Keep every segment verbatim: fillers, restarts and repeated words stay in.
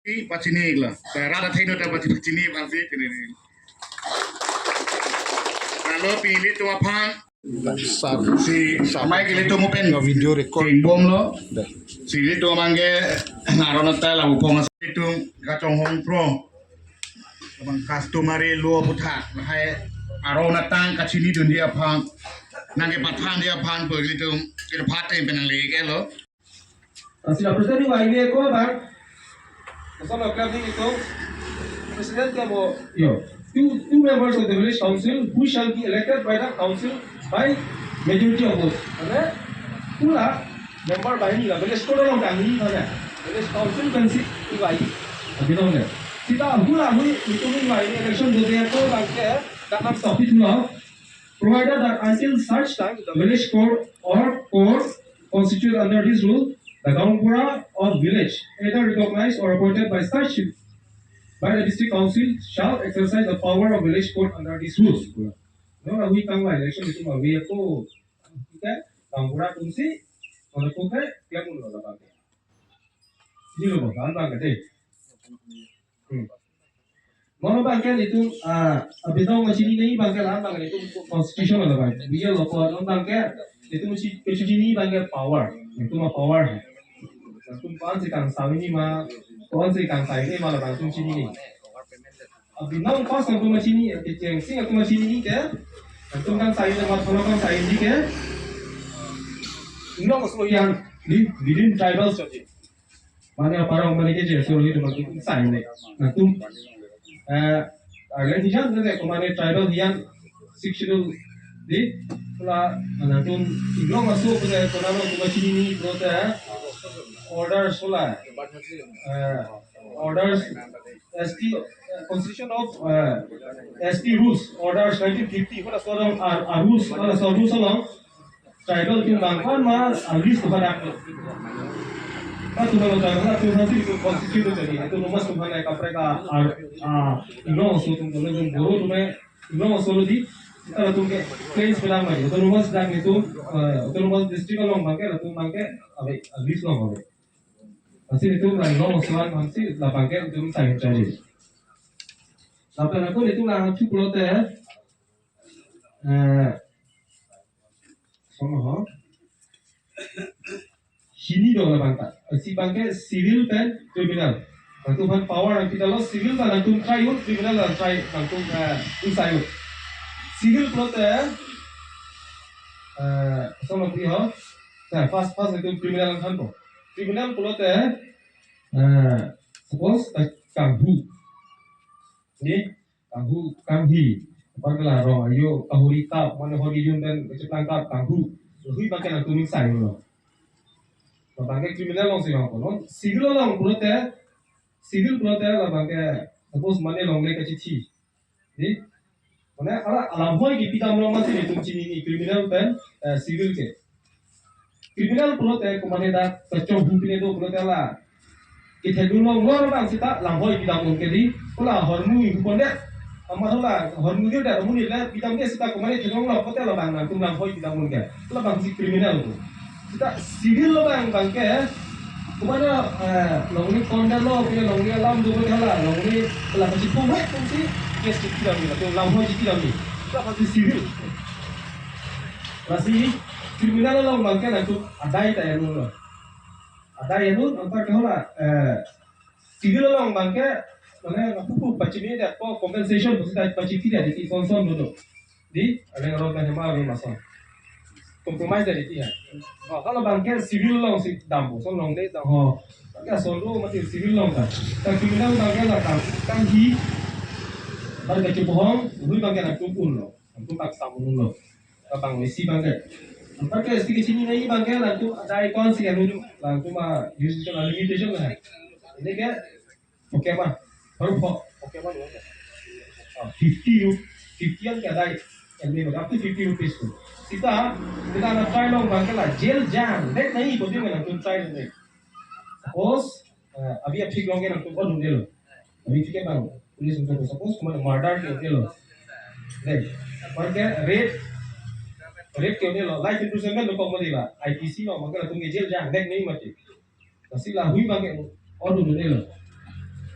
Pachini iklo. Rat athai no ta pachini, pachini pasi chini ni. Lalu pini ilitum aphan. Sar si samai ke ilitum open. Video record. Ting bomlo. Dah. Si ilitum amang ke aron atal abu phong si ilitum kachonghong pro. Abang customary law aphuthak lahai aron atang kachinidunji aphan, nangkepathanji aphan pu ilitum irphat tem penang leke lo. Lasi la president ni wai ve ko bang. Asal la club ni ko president ke bo yo. Two, two members of the village council who shall be elected by the council by majority of votes. Mane hula member banghini la village code along banghini thane. Village council pensi iwai. Abidong le. Sita hula hui itum iwai election do de ko bang ke kanam stop it lo. Provided that until such time the village court or court constituted under this rule, the gaonbura of village, either recognized or appointed by such by the district council, shall exercise the power of village court under this rule. No, na hui tangwa election itum ave ko. Oke, gaonbura atumsi, mana ko ke, klemlo labang ke. Ini lo bang, bang ke dei. Hmm. Mano bang ke itum, ah, abidong machini nai bang ke la bang ke itum constitution lo bang. Biya lo ko bang ke itum si kachini bang ke power. Itum a power. Itum kon si kangsam hini ma, kon si kangsam hini ma labang itum chinine. Abidong pas itum machini, kecheng sing itum machini ke. Itum kangsam hini ma, thono kangsam hini ke. Inglong aso yang di, within tribal. Mane aparong mane ke je so hitu mane sai ne. Latum, eh, arlen hijan ne ko mane tribal hijan six schedule di la latum inglong aso ko ne ko nano ko machini ni ko te order sola. Eh, orders S T, eh, constitution of, eh, S T rules, orders nineteen fifty ko la so ar, ar rules, ko la so rules along. Tribal atum bang kon ma, ah, list pada. Atum bang tribal atum sasi itu constitute tadi. Itu rumah atum bang kaprek a, a, inglong aso atum, atum Boro atum, inglong aso lo di. Kita latum ke claims pedang mai. Autonomous dang itu, eh, autonomous district along bang ke, latum bang ke, abe, ah, list along abe. Lasi itum la inglong aso an si labang ke itum sign tadi. Lapen aku itum la thuk lote, eh, Sono ho. Hini do labang ta. Si bang ke civil pen criminal. Latum aphan power nangpi tanglo, civil ta latum try un, criminal ta try latum, eh, insai un. Civil pulote, eh, sono pi ho. Sa first, first latum criminal nangthanpo. Criminal pulote, eh, suppose ta kanghu. Ni, kanghu, kanghi. Apar ke la rong ayo, kahuri tap, mane hori jun dan kecheplang tap, kanghu. Hui bang ke latum ingsai lo. Labang ke criminal along si bang kono. Civil along pulote, civil pulote labang ke, suppose mane longle kachithi. Ni, mane ala, ala boy kipi dam along masi itum chinine criminal pen, eh, civil ke. Criminal pulote ko mane dak kachonghu pine do pulote la. Kethedun long lor bang sita langhoi pidam un ke di. Ko la hormu ibu konde. Ama la hormu dia dak hormu ni la pidam dia sita ko mane thedun long pulote labang nangtum langhoi pidam un ke. Labang si criminal tu. Sita civil labang bang ke. Ko mane, eh, longle konde lo, punya longle alam do ko la, longle la kachiphong hai tum si case chipidam ni, latum langhoi chipidam ni. Labang si civil. Lasi criminal along bang ke nangtum adai ta ya lo. Adai anun antar ke hola, eh, civil along bang ke, mane, pupu pachini dia ko compensation pusi ta pachini dia di konson dulu. Di, ada yang orang tanya malu mason. Compromise dari dia. Oh, kalau bang ke civil along si dampo, son long de dampo. Bang ke son lo mati civil along kan. Tapi criminal bang ke la kan, kan hi. Pada kecil bohong, hui bang ke nak kumpul lo. Untuk tak samun lo. Abang mesi bang ke. Anpar ke S T kechinine bang ke latum adai kon si anu, latum a jurisdiction limitation la. Ini ke oke ma. Baru po. Oke ma. Ah, fifty ru-, fifty an ke adai. Yang ni up to fifty rupees tu. Sita, kita na try long bang ke la jail jang. Dek nahi, bodi me latum try ni. Suppose, eh, abhi aphi long ke latum ko dun de lo. Abhi thik ke bang, police untuk suppose ko mane murder ke un-e lo. Dek, bang ke rape, rape ke un-e lo, life imprisonment lo ko mane la, I P C lo, bang ke latum ke jail jang, dek nahi mati. Lasi la hui bang ke order un-e lo.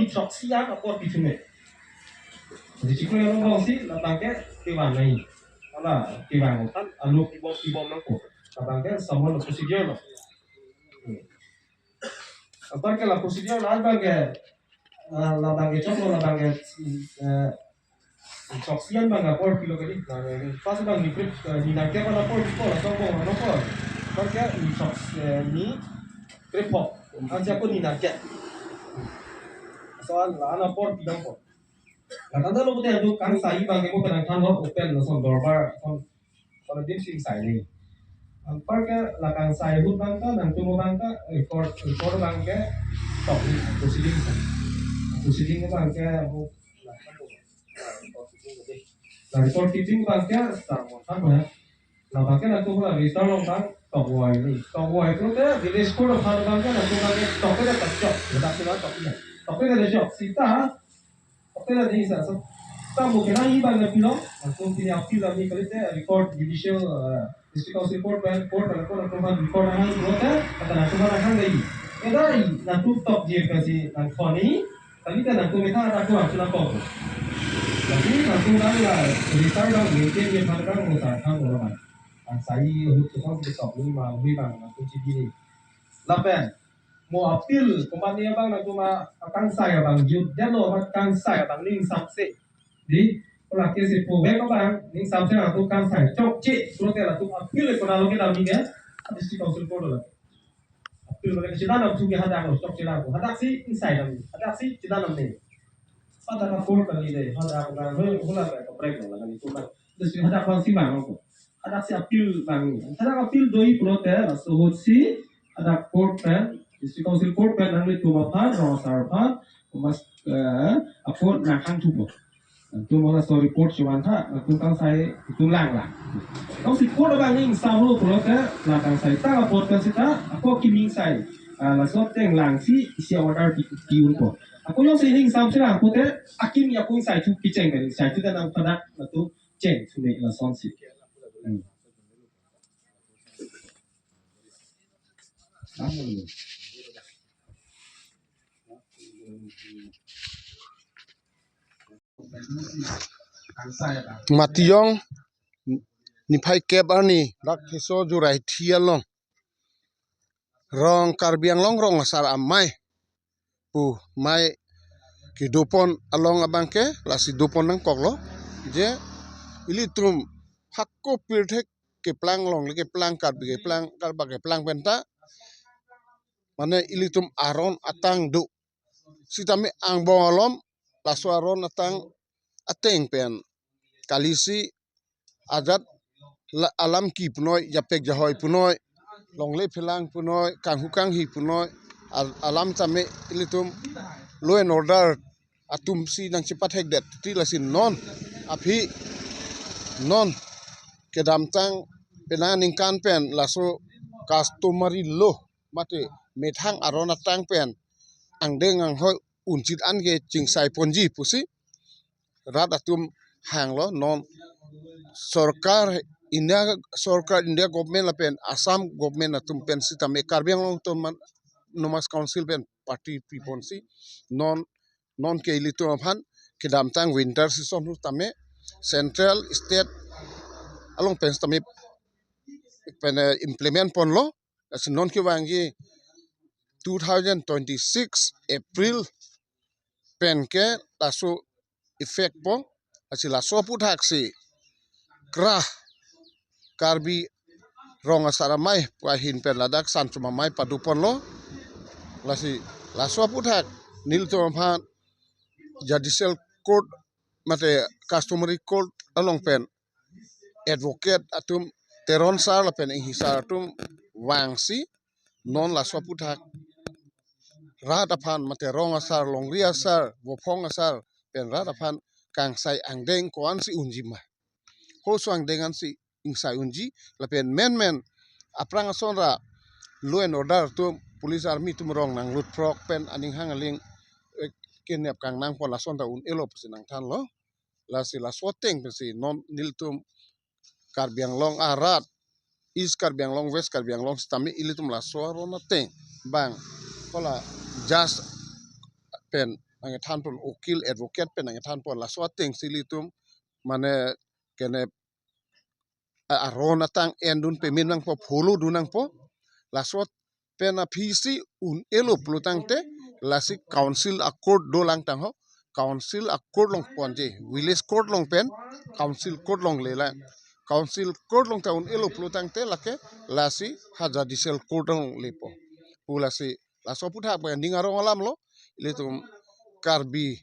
ni throksi an apor pithume. District Council along si labang ke kevan nai. Ala kevan kan alu pibom pibom nangkok. Labang ke summon procedure lo. Apar ke la procedure la abang ke, ah, labang ke choklo labang ke, eh, throksi an abang apor pilo kali. Nah, pas abang ni trip, eh, ni nangkep apor piko la choklo apor. Apar ke ni throksi, eh, ni trip hok. Ansi ako ni nangkep. Soal la an apor pidang ko. Lakan ta lo pute adu kangsai abang ke mo penang than lo open lo son dorbar son, son dim sing sai ni. Anpar ke la kangsai ahut abang ta nangtum abang ta record, record abang ke tok ni proceeding sa. Proceeding abang ke mo la record keeping abang ke sa mo than mo ya. Labang ke nangtum la register along abang tok voi ni. Tok voi pulote village court aphan abang ke nangtum abang ke tok ke ta chok. Ladak sila tok ke. Tok ke ta chok. Sita tok ke ta ni sa. Sa mo ke nang abang ke pilo. Nangtum pini appeal abang kalite record judicial, eh, district council court pen court pen court nangtum abang record nang pulote kata nangtum abang nang lagi. Kedai nangtum tokji kasi nang khoni. Kali ta nangtum methang adak ko angchun akok. Tapi nangtum abang la register abang maintain ji aphan abang mo sa thang mo abang. Kangsai ahut kosonsi tok ni ma hui abang nangtum chibi ni. Lapen mo appeal komat ni abang nangtum akangsai abang jut jalo abang kangsai abang ning samse. Di, ko lake si po bek abang ning samse nangtum kangsai chokche pulote latum appeal ko dalo kedam ni ke district council court lo. Appeal mane kachinidam thu ke hadak lo, chokche dam ko. Hadak si ingsai dam, hadak si chinidam ne. Hadak a court kali de, hadak a hula kaprek lo, lakan itum kan. Terus hadak abang si abang ko. Hadak si appeal abang. Hadak appeal do-i pulote, laso ahut si hadak court pen, district council court pen nanglitum aphan, rong asar aphan, mas, eh, a court nangkhang thupo. Nangtum laso report chevan tha, nangtum kangsai itum lang lang. Council court abang ning samlo pulote, la kangsai tang apot kan sita, ako kimi ingsai, ah, laso ateng lang si isi order pi, pi-unpo. Ako jongsi ning samsi lang pulote, akimi ako ingsai thu kicheng kan, ingsai thu ta nang padak nangtum cheng thu ne lasonsi. Hmm. Matijong niphai kep arni dak Theso Jurai Thi along rong Karbi Anglong rong asar amei pu mei kedopon along abang ke lasi dopon nangkoklo je ilitum hako pirthe keplang, longle keplang, Karbi keplang, Karbak keplang penta, mane ilitum aron atang do. Sitame angbong alom laso aron atang ateng pen kalisi ajat la-, alam ki punoi, japek jahoi punoi, longle phelang punoi, kanghu kanghi punoi, al-, alam tame ilitum law and order atum si nangchepathekdet ti, lasi non aphi non kedamtang penang aningkan pen laso customary law mate methang aron atang pen angdeng anghoi unchit an ke chingsai ponji pusi rat atum hanglo. Non sorkar India, sorkar India government lapen Assam government atum pen sitame Karbi Anglong Autonomous Council pen party piponsi non, non ke ilitum aphan kedamtang winter season hu tame central state along pen sitame pen, eh, implement ponlo. Lasi non kevangji two thousand twenty-six April pen ke laso effect po. Lasi laso aputhaksi kra Karbi Rong Asar Amei pu ahin pen ladak Sanchom Amei padoponlo. Lasi laso aputhak nelitum aphan judicial court mate customary court along pen advocate atum Teron sir lapen Inghi sir atum vangsi non laso aputhak rat aphan mate Rong Asar, Longri Asar, Vophong Asar pen rat aphan kangsai angdeng ko-ansi unji ma, koso angdeng ansi ingsai unji, lapen menmen aphrang asonra law and order atum, police army atum rong nanglut phrok pen aning hang aling, eh, kenep kangnang pon lason ta un-elo pusi nangthanlo. Lasi laso ateng pensi non nelitum Karbi Anglong arat, East Karbi Anglong, West Karbi Anglong sitame ilitum laso aron ateng bang kola judge pen nangkethan pon, ukil advocate pen nangkethan pon, laso atengsi ilitum mane kene a-, aron atang endun pame nangpo, follow dun nangpo. Laso pen aphisi un-elo pulotangte lasi council a court dolang tangho, council a court along ponji, village court along pen council court along lelang. Council court along ta un-elo pulotangte lake lasi ha judicial court along lepo pu. Lasi laso aputhak pen ning arong alamlo, ilitum Karbi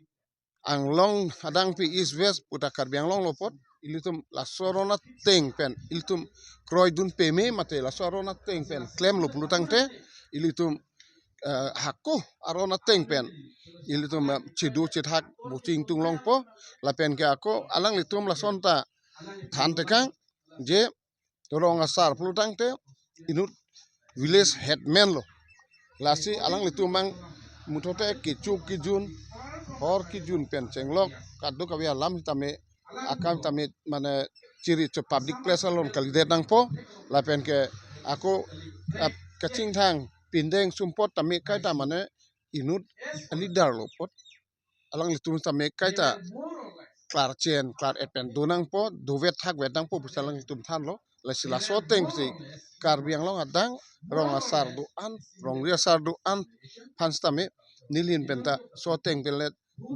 Anglong adang pi East West puta Karbi Anglong lo apot, ilitum laso aron ateng pen ilitum kroidun pame mate laso aron ateng pen klemlo pulotangte ilitum, eh, hako aron ateng pen ilitum, eh, chedu chethak boching tunglongpo, lapen ke ako alanglitum lason ta thantekang je Rong Asar pulotangte inut village headman lo. Lasi alanglitum mang muthote kecho kejun, hor kejun pen chenglok kadokave alam tame, akam tame mane chiri cho public place along kalidet nangpo, lapen ke ako, ap, kachingthang pindeng sumpot tame kaita mane inut leader lo apot alanglitum tame kaita klarchen klar-et pen do nangpo, dovet thakvet nangpo pusi alanglitum thanlo. Lasi laso atengsi Karbi Anglong adang Rong Asar do-an, Longri Asar do-an aphan sitame nelihin penta laso ateng pen le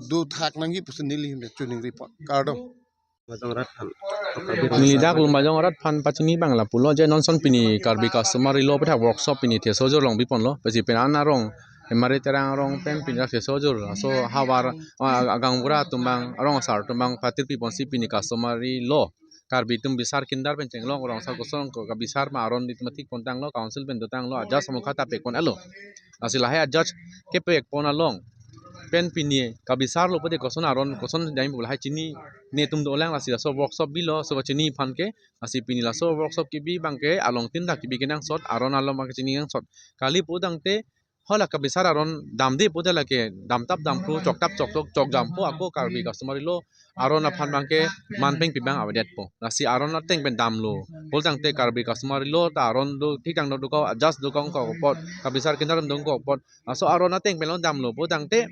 do thak nangji pusi nelihin pen choningri pon. Kardom. Majong rat aphan. Neli dak Lumbajong arat aphan pachini abang lapulo je non ason pini Karbi Customary Law aputhak workshop pini thesojor along biponlo. Pasi penang arong Hemari Terang arong pen pini thesojor. Laso havar, ah, agaonbura atum abang, Rong Asar atum abang patir piponsi pini Customary Law Karbi atum bisar kindar pen chenglok, Rong Asar koson ko kabisar ma aron atum athik pontanglo, council pen dotanglo, a-judge amokha ta pekpon-elo. Lasi lahai a-judge kepekpon along pen pini kabisar lo pute koson aron koson dai pu lahai chini netum dolang, lasi laso workshop bilo, laso kachini aphan ke, lasi pini laso workshop kebi abang ke along tin dak kebi kenangsot, aron along abang ke chini nangsot. Kali putangte hala kabisar aron damde pute lake damtap damphru, choktap choktok, chokjampo, ako Karbi Customary Law aron aphan abang ke manpeng pi abang avedetpo. Lasi aron ateng pen damlo pulotangte Karbi Customary Law ta aron do thik tang do, dokok, a-judge dokok ko apot, kabisar kindar dokok apot, laso aron ateng pen lo damlo pulotangte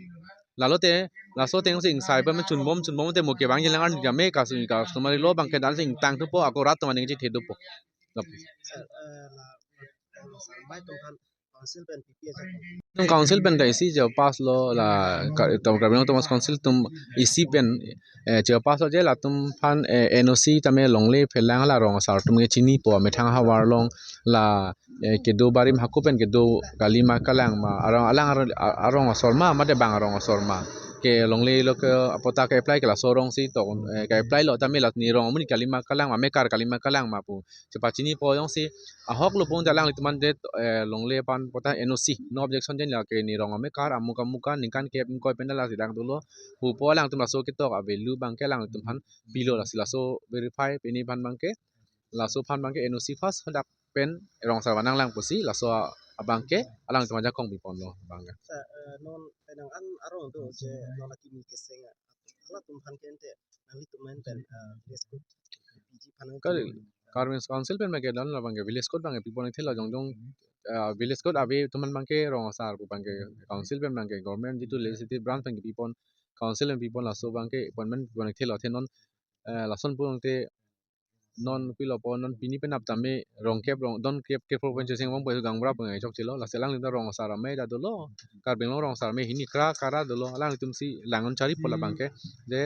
lalote laso atengsi ingsai pen chunbom chunbom te mo kevang jilang an jame kasu Customary Law abang ke damsi ingtang thupo, ako rat atum aning chithedopo. Sir, eh, la, la, sampai tum aphan Council pen P P A ajakong. Tum council pen ta isi jo pass lo la ka-, tum Karbi Anglong Autonomous Council tum isi pen, eh, jo pass lo je latum aphan, eh, N O C tame longle phelang la rong asar atum ke chinipo methang ahavar along la, eh, kedo barim hako pen kedo kalima kalang ma arong alang arong, arong asor ma mate bang arong asor ma ke longle lo ke apota ke apply ke laso arong si tok, eh, ke apply lo tame la ne rong amonit kalima kalang ma mekar kalima kalang ma pu chepachinipo jongsi ahok lo pon te alanglitum aphan det, eh, longle aphan pota N O C, no objection jen lake ne rong amekar amuk amuk aningkan kep ingkoi pen lasi lang dolo. Pupo alangtum laso ketok a-value abangke alanglitum aphan pilo lasi laso verify pini aphan abangke laso aphan abangke N O C first hadak pen rong asar vanang lang pusi laso abangke alangtum ajakong piponlo abangke. Sa, eh, non penang an arong do je non akimi keseng a. Halatum aphan ke ente nanglitum pen, eh, village code P G aphan Kali, Karbi Council pen abangke don labangke village code abangke pipon ithelo jongjong, eh, village code ave atum aphan abangke rong asar pu abangke council pen abangke government jitu legislative branch pen pipon council pen pipon laso abangke appointment pipon ithelo athe non, eh, lason pu abangke non pilo po non pini penap tame rong kep rong don kep kep province sing bang po gangbra pengai chokchelo lasi alanglitum rong asar amei ta dolo. Karbi Anglong rong asar amei hini kra kara dolo alanglitum si lang-un chari po labangke je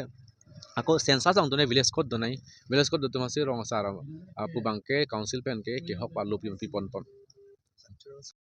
ako census ang done village code donai village code do atum si rong asar, ah, pu abangke council pen ke kehok pa lup yum pipon pon.